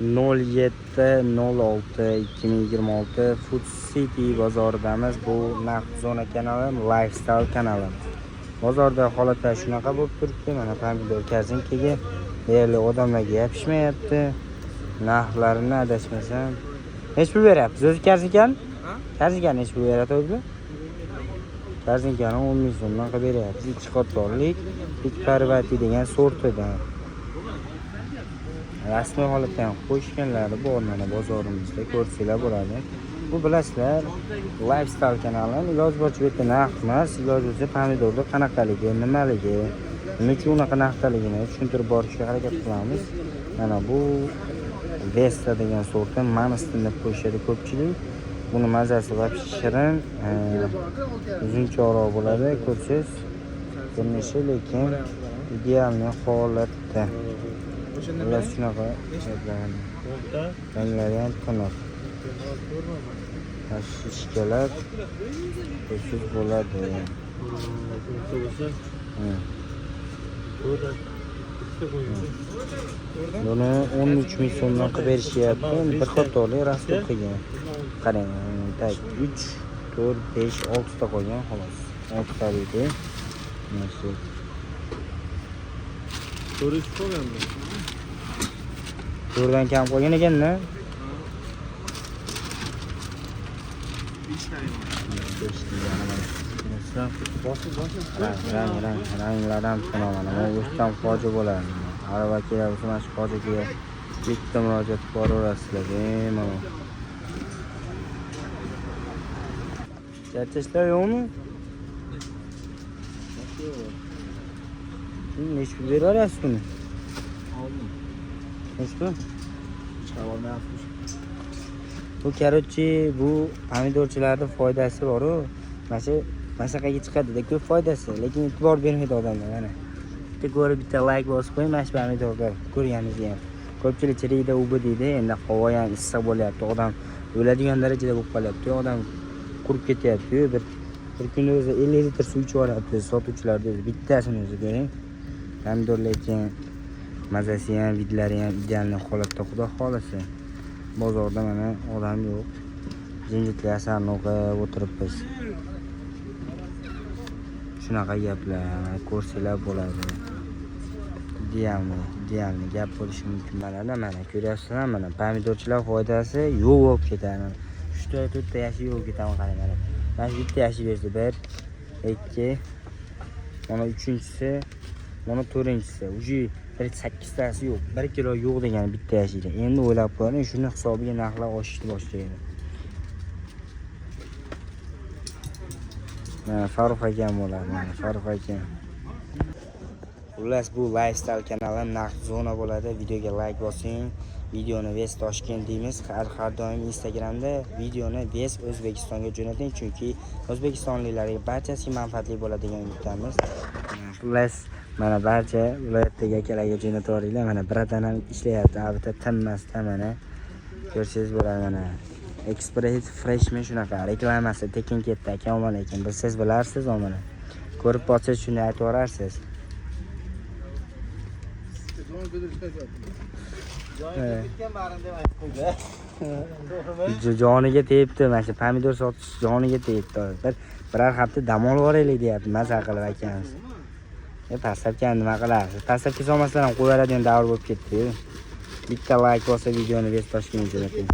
07.06.2026 Food City bozoridamiz. Bu Naqd Zona kanali, Lifestyle kanali. Bozorda holatlar shunaqa bo'lib turibdi. Mana pomidor korzinkaga deyarli odamlarga yopishmayapti. Narxlarini adashmasam nechi pul beryapsiz o'zi korzinkani? Korzinkani nechi pul beradi o'zi? Korzinkani 10 ming so'mdan qilib beryapsiz. Ikki qatorlik Big Parvati degan sortidan. Rasmiy holatda ham qo'yishganlari bor mana bozorimizda ko'rsanglar bo'ladi. Bu bilasizlar, Lifestyle kanalim iloji boricha bu yerda narx emas, iloji bo'lsa pomidorni qanaqaligi, nimaligi, nima uchun unaqa narxdaligini tushuntirib borishga harakat qilamiz. Mana bu Vesta degan sorti, Maniston deb qo'yishadi ko'pchilik. Buni mazasi вообще shirin, uzunchoqroq bo'ladi, ko'rsangiz ko'rinishi lekin идеальный holatda. Xullas shunaqa gaplarni. Ranglari ham tiniq. Tashishkalar ko'rsiz bo'ladi. Buni 13 ming so'mdan qilib berishyapti. Bir qatorli rasm qilgan. Qarang, так 3, 4, 5, 6 ta qolgan xolos. 6 ta deydi. Mana shu. To'rt qolganmi? To'rtdan kam qolgan ekan-da. Rang, rang, rang, ranglar ham tiniq mana. Bu go'shtdan foji bo'ladi. Arava kerak bo'lsa mana shu fojiga bitta murojaat qilib boraverasizlar bemalol. Charchashlar yo'qmi? Nechi pul beraverasiz buni? Oldim. Nechi pul? Chiqarib olmayapmiz. Bu короче, bu pomidorchilarning foydasi bor-u. Mana shu masaqaga chiqadi-da, ko'p foydasi, lekin e'tibor bermaydi odamlar mana. Bitta ko'rib bitta like bosib qo'ying mana shu pomidorga ko'rganingizga ham. Ko'pchilik chiriydi, u bu deydi. Endi havo ham issiq bo'lyapti, odam o'ladigan darajada bo'lib qolyapti, odam qurib ketyapti-yu. Bir kunda o'zi 50 litr suv ichib yuboryapti sotuvchilarni o'zi, bittasini o'zi ko'ring. Pomidor lekin mazasi ham, vidlari ham idealniy holatda, xudo xolasa. Bozorda mana odam yo'q. Jimjitlik asarini o'qib o'tiribmiz. Shunaqa gaplar ko'rsanglar bo'ladi. Idealniy, idealniy gap bo'lishi mumkin mana mana ko'ryapsizlar, mana pomidorchilar foydasi yo'q bo'lib ketadi. 3ta 4ta yashil yo'q ketadi qarang mana. Mana shu bitta yashil berdi 1 2 mana uchinchisi, mana to'rtinchisi. Уже bir 8tasi yo'q. 1 kilo yo'q degani bitta yashilda. Endi o'ylab ko'ring, shuni hisobiga narxlar oshishni boshlaydi. Mana Farruh akam bo'ladi, mana Farruh akam. Xullas bu Lifestyle kanali Naqd Zona bo'ladi. Videoga like bosing. Videoni Vest Toshkent deymiz. Har doim Instagramda videoni Vest O'zbekistonga jo'nating, chunki o'zbekistonliklarga barchasi manfaatli bo'ladi degan umiddamiz. Xullas mana barcha viloyatdagi akalarga jo'natib yuboringlar. Mana bratan ham ishlayapti, albatta tinmasdan mana ko'rsangiz bo'ladi mana. Express Freshman shunaqa reklamasi tekin ketdi aka, omon lekin bilsangiz bilarsiz omon. Ko'rib qolsangiz shuni aytib yuborarsiz. Joniga tegibdi mana shu pomidor sotish joniga tegibdi. Biror hafta dam olib yuboraylik deyapti maza qilib akamiz. Pastlabkan nima qilasiz? Pastlabga solmasdan ham qo'yaveradigan davr bo'lib ketdi-yu. Bitta like bo'lsa videoni Vest Toshkentga jo'nating.